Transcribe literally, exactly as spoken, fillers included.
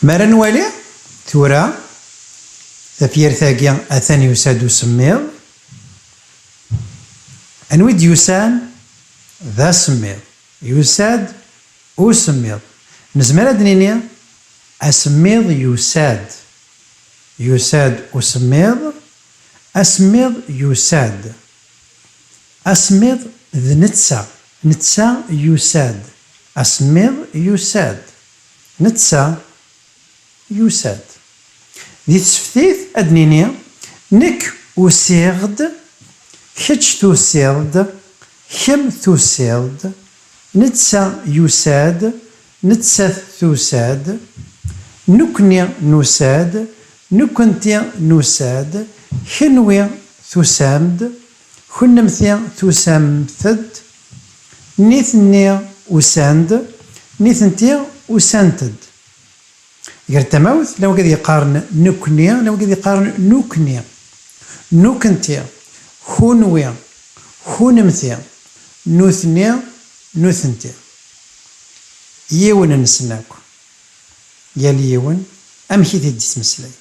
Mi ara nwali tura, tafyirt-agi atan yusa-d usemmiḍ. Anwa i d-yusan? D asemmiḍ. Yusa-d usemmiḍ. Nezmer ad d-nini asemmiḍ yusa-d. Yusa-d usemmiḍ, asemmiḍ yusa-d. Asemmiḍ d netta. Netta yusa-d. Asemmiḍ yusa-d. Netta yusa-d. Di tseftit ad d-nini, nekk usiɣ-d, kečč tusiḍ-d, kemm tusiḍ-d, netta yusa-d, nettat tusa-d, nekkni nusa-d, nekkenti nusa-d, kenwi tusam-d, kennemti tusamt-d, nitni usan-d, nitenti usant-d. Ger tamawt, llan wigad yeqqaren nekkni, llan wigad yeqqaren nukni, nukenti, kunwi, kunemti, nutni, nutenti. Yiwen-nsen akk. Yal yiwen amek i t-id-yettmeslay.